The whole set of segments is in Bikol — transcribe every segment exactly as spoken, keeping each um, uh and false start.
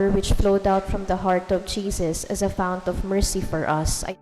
which flowed out from the heart of Jesus as a fount of mercy for us. I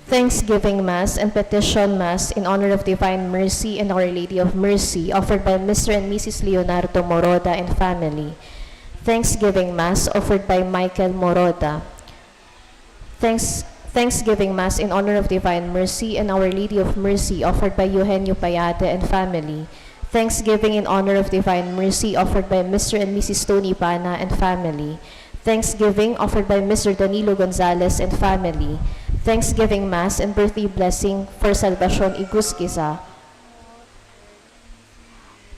Thanksgiving Mass and Petition Mass in honor of Divine Mercy and Our Lady of Mercy, offered by Mister and Missus Leonardo Moroda and family. Thanksgiving Mass offered by Michael Moroda. Thanks, Thanksgiving Mass in honor of Divine Mercy and Our Lady of Mercy, offered by Eugenio Payade and family. Thanksgiving in honor of Divine Mercy, offered by Mister and Missus Tony Bana and family. Thanksgiving offered by Mister Danilo Gonzalez and family. Thanksgiving Mass and birthday blessing for Salvacion Igusquiza.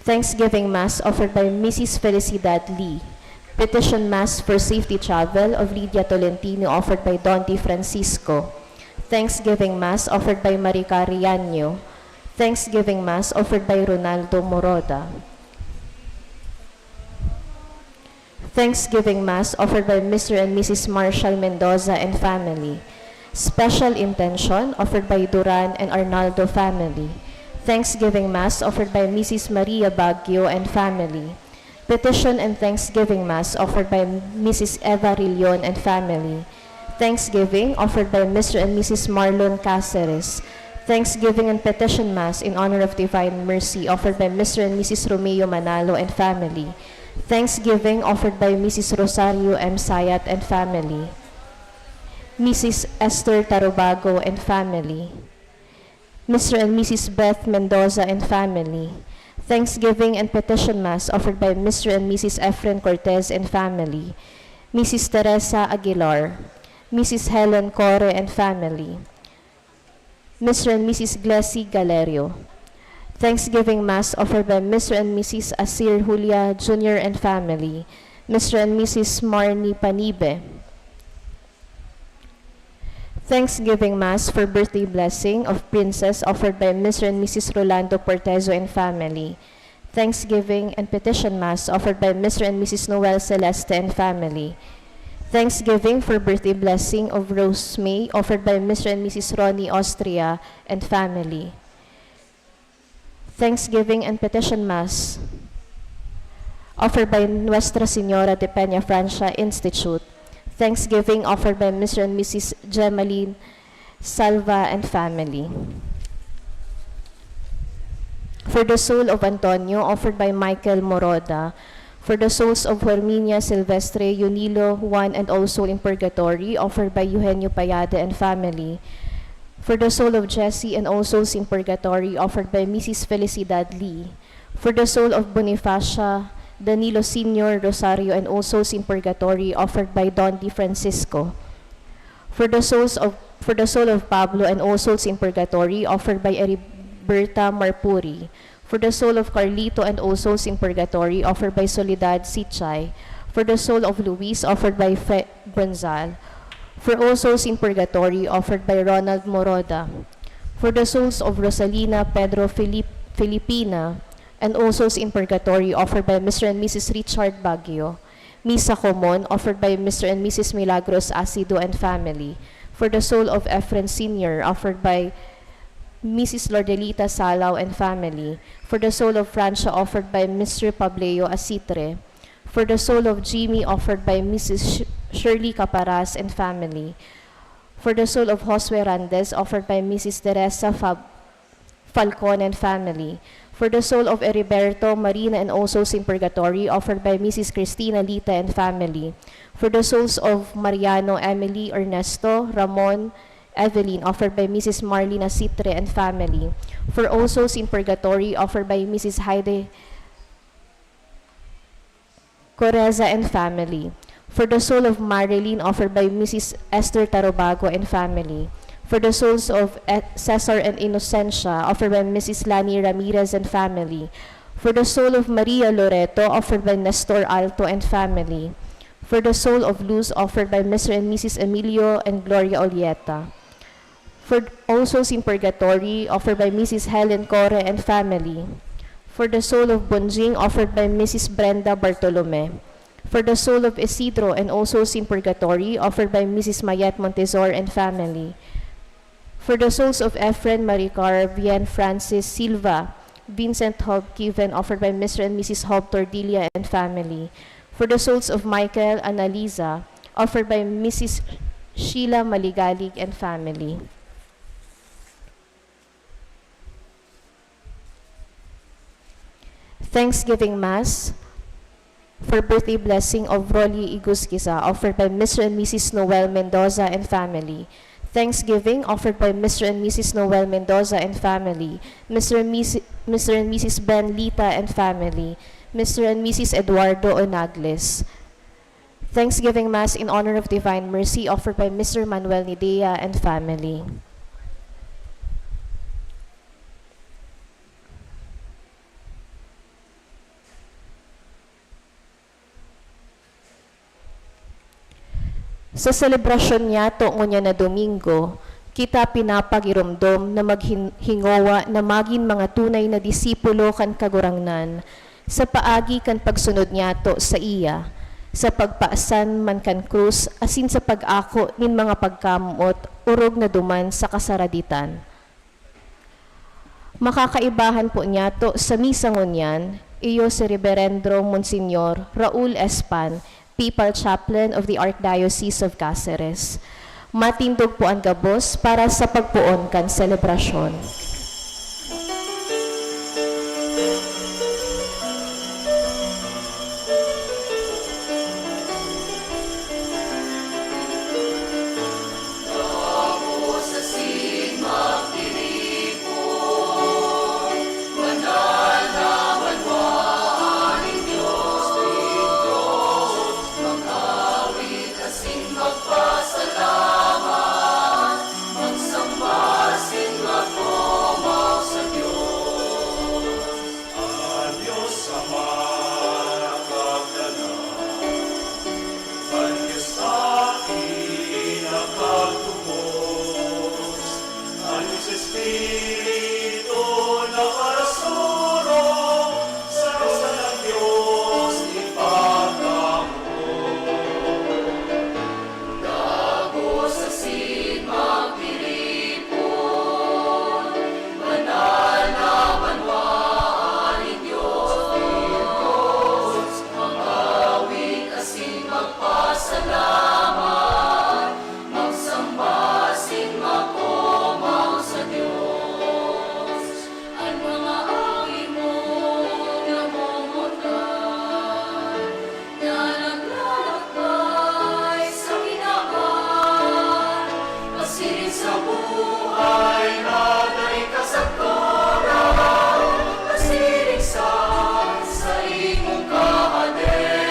Thanksgiving Mass offered by Missus Felicidad Lee. Petition Mass for safety travel of Lydia Tolentino, offered by Don Di Francisco. Thanksgiving Mass offered by Maricar Riaño. Thanksgiving Mass offered by Ronaldo Moroda. Thanksgiving Mass offered by Mister and Missus Marshall Mendoza and family. Special intention offered by Duran and Arnaldo family. Thanksgiving Mass offered by Missus Maria Baguio and family. Petition and Thanksgiving Mass offered by Missus Eva Rillion and family. Thanksgiving offered by Mister and Missus Marlon Caceres. Thanksgiving and Petition Mass in honor of Divine Mercy offered by Mister and Missus Romeo Manalo and family. Thanksgiving offered by Missus Rosario M. Sayat and family. Missus Esther Tarubago and family. Mister and Missus Beth Mendoza and family. Thanksgiving and Petition Mass offered by Mister and Missus Efren Cortez and family. Missus Teresa Aguilar. Missus Helen Core and family. Mister and Missus Glessy Galerio. Thanksgiving Mass offered by Mister and Missus Asir Julia Junior and family. Mister and Missus Marnie Panibe. Thanksgiving Mass for birthday blessing of Princess offered by Mister and Missus Rolando Portezo and family. Thanksgiving and Petition Mass offered by Mister and Missus Noel Celeste and family. Thanksgiving for birthday blessing of Rose May offered by Mister and Missus Ronnie Austria and family. Thanksgiving and Petition Mass offered by Nuestra Señora de Peña Francia Institute. Thanksgiving offered by Mister and Missus Gemaline Salva and family. For the soul of Antonio, offered by Michael Moroda. For the souls of Herminia, Silvestre, Yunilo, Juan, and all soul in purgatory, offered by Eugenio Payade and family. For the soul of Jessie and all souls in purgatory, offered by Missus Felicidad Lee. For the soul of Bonifacia, Danilo Senior, Rosario, and all souls in purgatory, offered by Don Di Francisco. For the souls of, for the soul of Pablo and all souls in purgatory, offered by Eriberta Marpuri. For the soul of Carlito and all souls in purgatory, offered by Soledad Sichay. For the soul of Luis, offered by Fe Bronzal. For all souls in purgatory, offered by Ronald Moroda. For the souls of Rosalina, Pedro, Filip Filipina, and all souls in purgatory, offered by Mister and Missus Richard Baguio. Misa Common, offered by Mister and Missus Milagros Asido and family. For the soul of Efren Senior, offered by Missus Lordelita Salao and family. For the soul of Francia, offered by Mister Pableo Asitre. For the soul of Jimmy, offered by Missus Sh- Shirley Caparas and family. For the soul of Josue Randes, offered by Missus Teresa Fab- Falcon and family. For the soul of Heriberto, Marina, and all souls in purgatory, offered by Missus Christina Lita and family. For the souls of Mariano, Emily, Ernesto, Ramon, Evelyn, offered by Missus Marlina Sitre and family. For all souls in purgatory, offered by Missus Haide Coreza and family. For the soul of Marilyn, offered by Missus Esther Tarobago and family. For the souls of E- Cesar and Inocencia, offered by Missus Lani Ramirez and family. For the soul of Maria Loreto, offered by Nestor Alto and family. For the soul of Luz, offered by Mister and Missus Emilio and Gloria Olieta. For all souls in purgatory, offered by Missus Helen Core and family. For the soul of Bonjing, offered by Missus Brenda Bartolome. For the soul of Isidro and all souls in purgatory, offered by Missus Mayet Montezor and family. For the souls of Efren Maricar, Bien Francis Silva, Vincent Hob Kiven, offered by Mister and Missus Hob Tordilla and family. For the souls of Michael, Annalisa, offered by Missus Sheila Maligalig and family. Thanksgiving Mass for birthday blessing of Rolly Igusquiza, offered by Mister and Missus Noel Mendoza and family. Thanksgiving offered by Mister and Missus Noel Mendoza and family, Mister and Miss-, Mister and Missus Ben Lita and family, Mister and Missus Eduardo Onagles. Thanksgiving Mass in honor of Divine Mercy offered by Mister Manuel Nidea and family. Sa selebrasyon niyato ngunyan na Domingo, kita pinapagiromdom na maghin-, hingowa na magin mga tunay na disipulo kan Kagurangnan sa paagi kan pagsunod niyato saiya, sa pagpasan man kan krus asin sa pag-ako nin mga pagkamoot orog na duman sa kasaraditan. Makakaibahan po niyato sa misa ngunyan, iyo si Reberendro Monsignor Raul Espan, Papal Chaplain of the Archdiocese of Caceres. Matindog po an gabos para sa pagpoon kan selebrasyon. An Dios Ama, Kaglalang, an Dios Aki, Nakatubos, an Dios Espiritu, Nakarasurog, sa Dios Ipagkamoot. Gabos asin magtiripon, banal na banwaan nin Dios, nin Dios, mag-awit asin magpasalamat, magsamba asin magkomaw sa Dios. An mga awit mo namomotan, na naglalakbay sa kinaban, pasiring sa buhay na dai kasagkoran, pasiring sa saimong kahadean.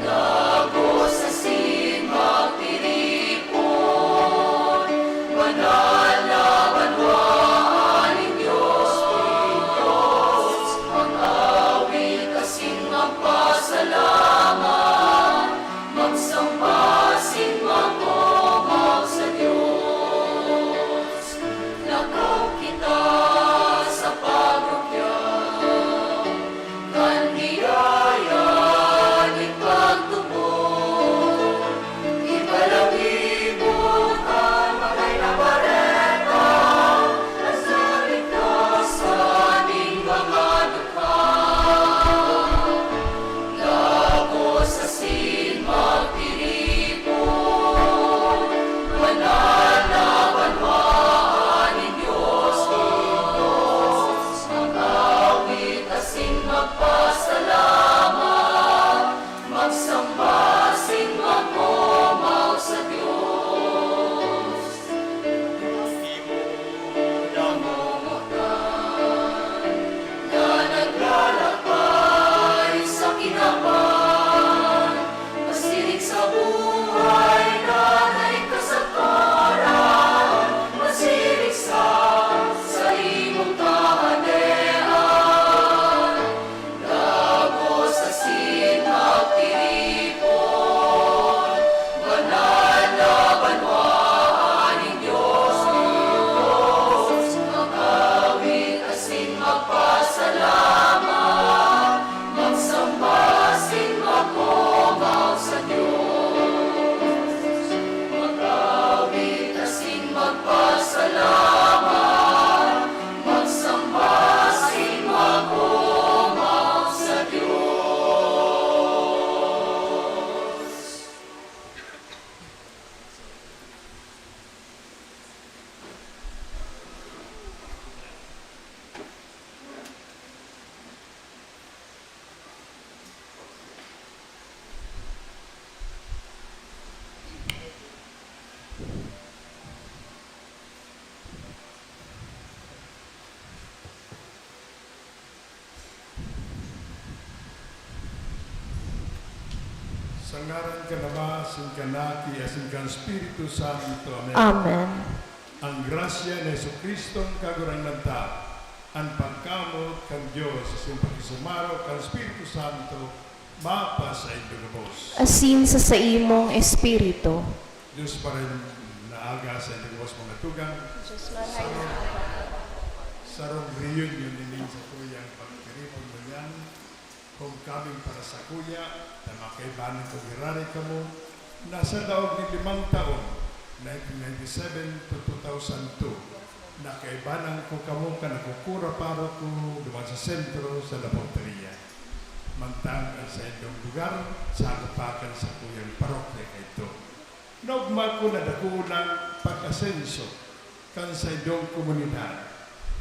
Gabos asin magtiripon, banal na banwaan nin Dios, nin Dios, mag-awit asin magpasalamat, magsamba asin magkomaw sa Dios. Sa ngaran kan Ama, asin kan Aki, asin kan Espiritu Santo. Amen. Amen. An grasya ni Jesu-Cristo, an Kagurangnan ta, an pagkamoot kan Dios, asin pakisumaro kan Espiritu Santo, mapasaindo gabos. Asin sa saimong espiritu. Dios pa rin naaga sa inyo gabos, mga tugang. Dios man. Sarong, sarong reunion ini sa tuyang pagtiripon mo niyan. Homecoming para sakuya, ta makaibanan ko giraray kamo, nasa laog nin limang taon, nineteen ninety-seven to two thousand two, nakaibanan ko kamo kan nagkukura paroko duman sa sentro sa Laporteria. Mantang an saindong lugar, sakop pa kan sakuyang parokya kaidto. Naogma ko na dakul an pag-asenso kan saindong komunidad.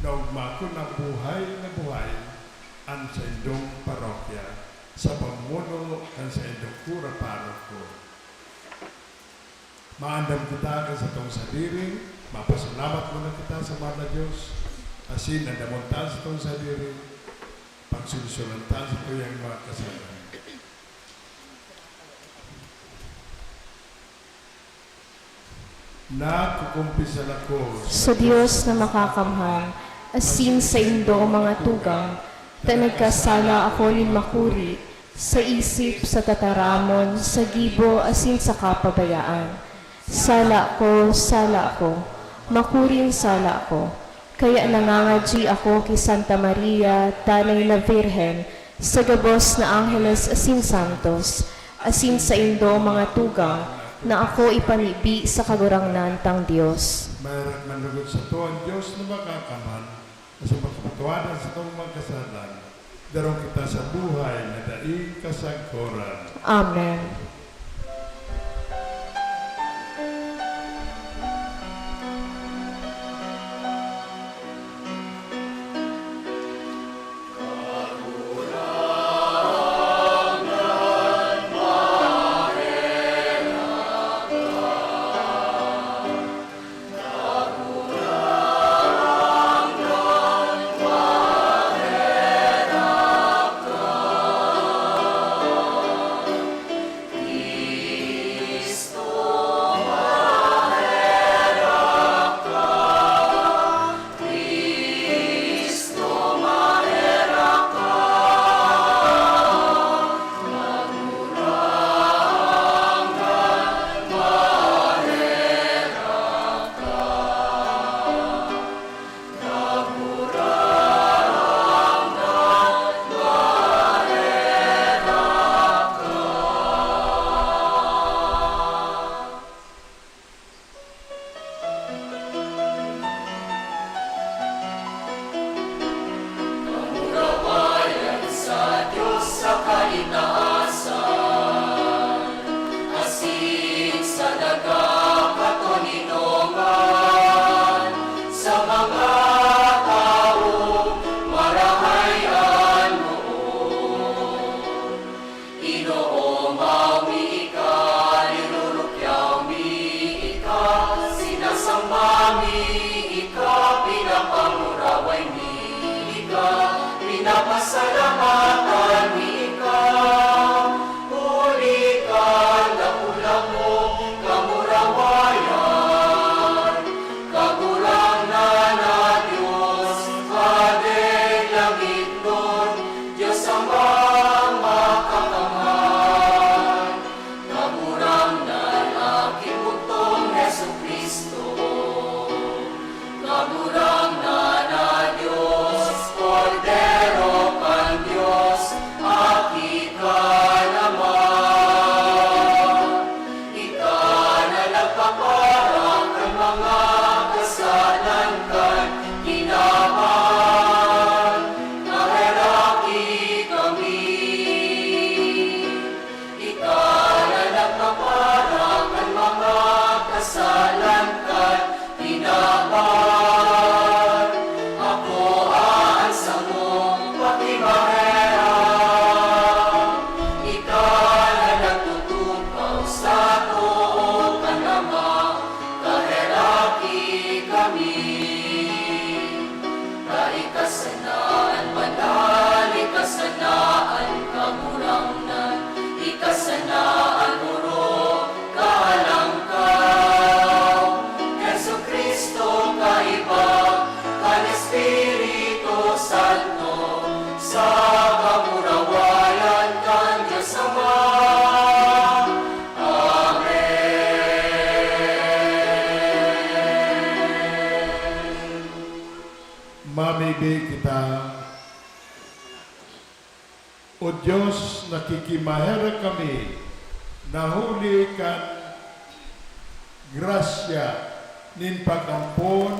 Naogma ko na buhay na buhay an saindong parokya sa pamuno kan saindong kura paroko. Maandam kita kan satong sadiri, mapasalamat muna kita sa mahal na Dios, asin andamon ta an satong sadiri, pagsolusyonan ta an satuyang mga kasalanan. Nagkukumpisal ako sa Dios na Makakamhan, asin saindo, mga tugang, ta nagkasala ako nin makuri, sa isip, sa tataramon, sa gibo, asin sa kapabayaan. Sala ko, sala ko, makuring sala ko. Kaya nangangadyi ako ki Santa Maria, Tanay na Birhen, sa gabos na angheles asin santos, asin saindo, mga tugang, na ako ipamibi sa Kagurangnan tang Dios. Maherak man lugod sato an Dios na Makakamhan, asin makapatawadan satong mga kasalanan. Darong kita sa buhay na daing kasagkoran. Amen. Kamurawayan sa Dios sa kaitaasan, asin sa daga katoninongan, sa mga tawong marahay an moot. Inoomaw mi ika, nirurukyaw mi ika, sinasamba mi ika, pinapanguraway mi ika, pinapasalamatan mi ika, huli kan dakula mong kamurawayan. Kagurangnan na Dios, Hadeng langitnon, Dios Amang Makakamhan, Kagurangnan, Aki bugtong Jesu-Cristo, Kagurangnan na Dios, Kordero kan Dios, Aki kan Ama. Ika na nagpapara kan mga kasalan kan kinaban, maheraki kami. Ika na nagpapara kan mga kasalan kan kinaban, akoa an samong pakimaherak. Ika na nagtutukaw sa too kan Ama, kaheraki kami. Ta ika sana an banal, ika sana an kagurangnan, ika sana an Mamibi kita. O Dios, nakikimaherak kami na huli kan grasya nin pag-ampon,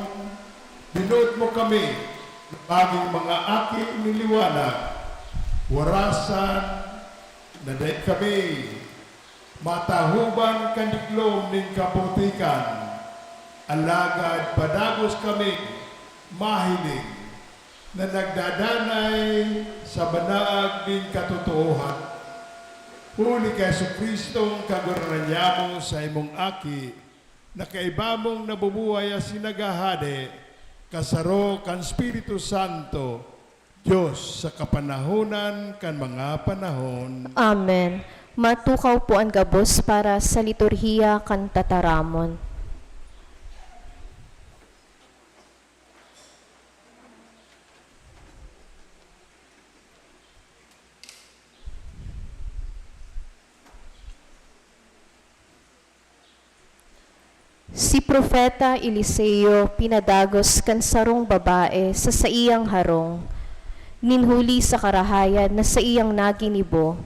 binoot mo kami na magin mga aki nin liwanag, warasan na dai kami matahoban kan diklom nin kaputikan, alagad padagos kami mahiling na nagdadanay sa banaag nin katotoohan. Huli ki Jesu-Cristong Kagurangnan niamo, sa imong Aki, na kaiba mong nabubuhay asin naghahade, kasaro kan Espiritu Santo, Dios sa kapanahonan kan mga panahon. Amen. Matukaw po an gabos para sa liturhiya kan tataramon. Si Propeta Eliseo pinadagos kan sarong babae sa saiyang harong. Nin huli sa karahayan na saiyang naginibo,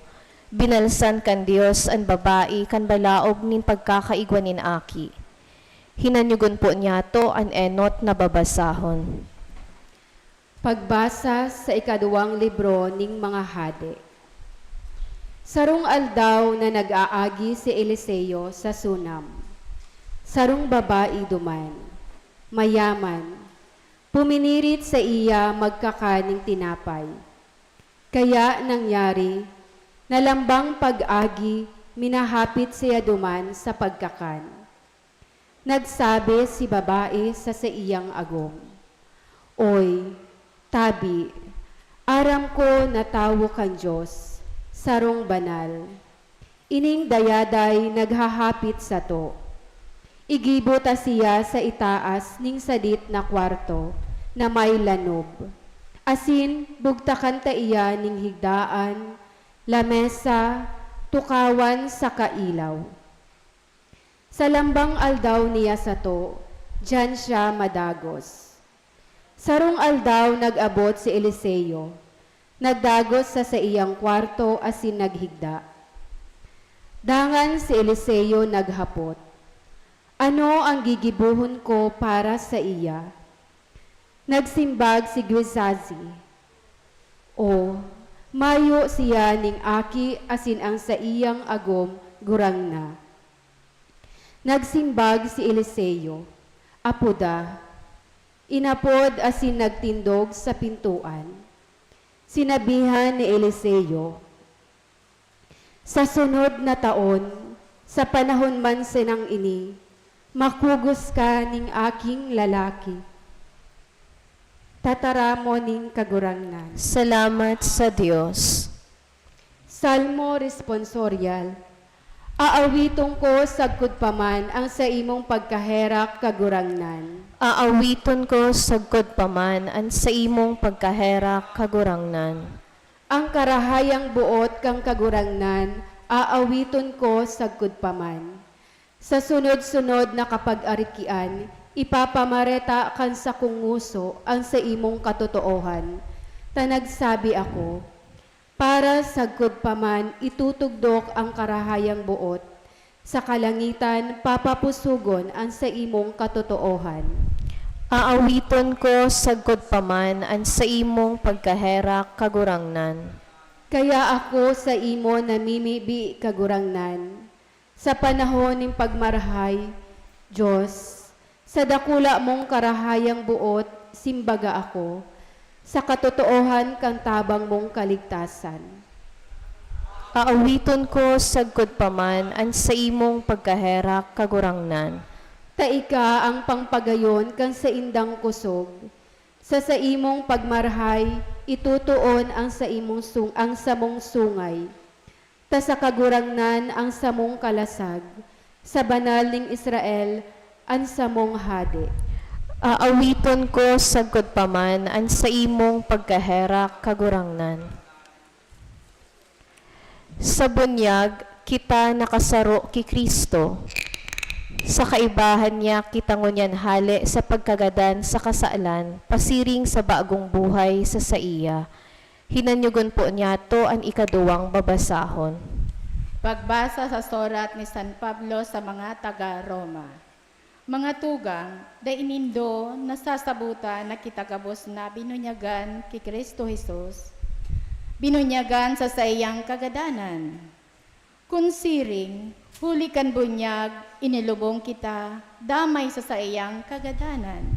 binalsan kan Dios an babae kan balaog nin pagkakaigwa nin aki. Hinanyogon po niyato an enot na babasahon. Pagbasa sa ikaduwang libro ning mga Hade. Sarong aldaw na nag-aagi si Eliseo sa Sunam. Sarong babae duman, mayaman, puminirit saiya magkakan nin tinapay. Kaya nangyari, na lambang pag-agi, minahapit siya duman sa pagkakan. Nagsabi si babae sa saiyang agom, "Oy, tabi, aram ko na tawo kan Dios, sarong banal. Ining dayaday naghahapit sato. Igibo ta siya sa itaas ning sadit na kwarto na may lanob, asin bugtakan ta iya nin higdaan, lamesa, tukawan saka ilaw." Sa lambang aldaw niya sato, diyan siya madagos. Sarong aldaw nag-abot si Eliseo, nagdagos sa saiyang kwarto asin naghigda. Dangan si Eliseo naghapot, "Ano ang gigibohon ko para saiya?" Nagsimbag si Gehazi, "O, mayo siya ning aki asin ang saiyang agom gurang na." Nagsimbag si Eliseo, "Apoda." Inapod asin nagtindog sa pintoan. Sinabihan ni Eliseo, "Sa sunod na taon, sa panahon man sanang ini, makugos ka ning aking lalaki." Tataramon nin Kagurangnan. Salamat sa Dios. Salmo Responsorial. Aawiton ko sagkod pa man ang saimong pagkaherak, Kagurangnan. Aawiton ko sagkod pa man an saimong pagkaherak, Kagurangnan. Ang karahayang boot kan Kagurangnan, aawiton ko sagkod pa man. Sa sunod-sunod na kapag-arikian, ipapamareta kan sakong ngoso an saimong katotoohan, ta nagsabi ako, "Para sagkod pa man itutugdok ang karahayang boot, sa kalangitan papapusogon an saimong katotoohan." Aawiton ko sagkod pa man an saimong pagkaherak, Kagurangnan. Kaya ako saimo namimibi, Kagurangnan, sa panahon nin pagmarahay, Dios, sa dakula mong karahayang boot, simbaga ako, sa katotoohan kan tabang mong kaligtasan. Aawiton ko sagkod pa man an saimong pagkaherak, Kagurangnan. Ta ika ang pangpagayon kan saindang kosog. Sa saimong pagmarahay, itutuon ang saimong sung-, ang samong sungay. Ta sa Kagurangnan ang samong kalasag, sa Banal nin Israel an samong Hade. Aawiton ko sagkod pa man an saimong pagkaherak, Kagurangnan. Sa bunyag, kita nakasaro ki Cristo. Sa kaibahan niya, kita ngunyan hale sa pagkagadan sa kasalan, pasiring sa bagong buhay sa saiya. Hinanyogon po niyato an ikaduwang babasahon. Pagbasa sa surat ni San Pablo sa mga taga Roma. Mga tugang, dai nindo nasasabutan na kita gabos na binunyagan ki Cristo Jesus, binunyagan sa saiyang kagadanan? Kun siring, huli kan bunyag, inilubong kita damay sa saiyang kagadanan,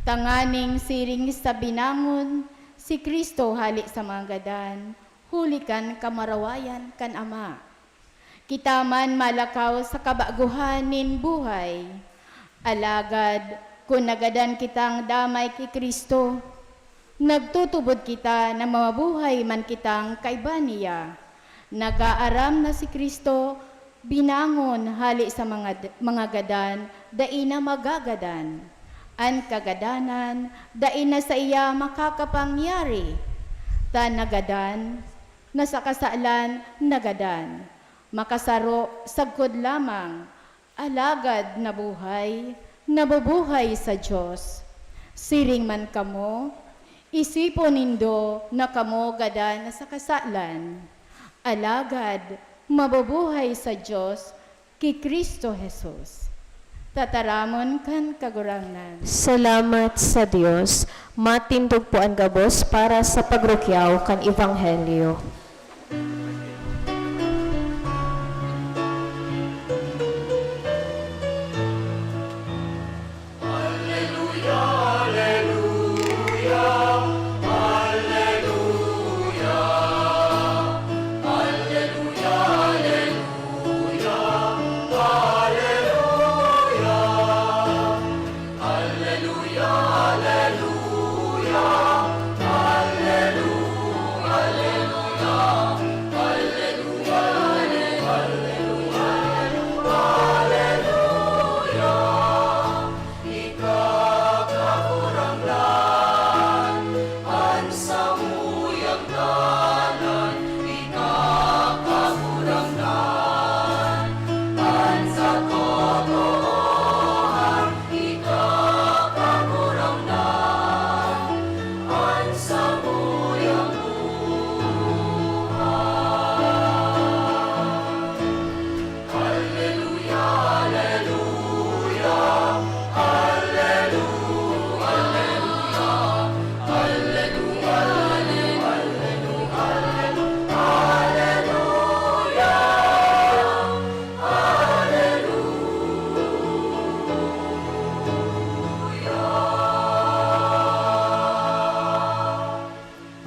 tanganing siring sa binangon si Cristo hale sa mga gadan, huli kan kamarawayan kan Ama. Kita man malakaw sa kabagohan nin buhay. Alagad kun nagadan kitang damay ki Cristo, nagtutubod kita na mabuhay man kitang kaiba niya. Nag-aaram na si Cristo binangon hale sa mga, mga gadan, dai na magagadan. An kagadanan dai na saiya makakapangyari, ta nagadan na sa kasalan nagadan. Makasaro sagkod lamang, alagad nabuhay, nabubuhay sa Dios. Siring man kamo, isipon nindo na kamo gadan na sa kasalan, alagad mabubuhay sa Dios ki Cristo Jesus. Tataramon kan Kagurangnan. Salamat sa Dios. Matindog po an gabos para sa pagrukyaw kan Ebanghelyo.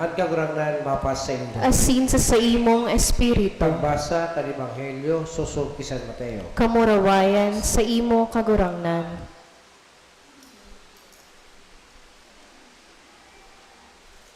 An Kagurangnan mapasaindo. Asin sa saimong espiritu. Pagbasa kan Ebanghelyo sosog ki San Mateo. Kamurawayan sa imo, Kagurangnan.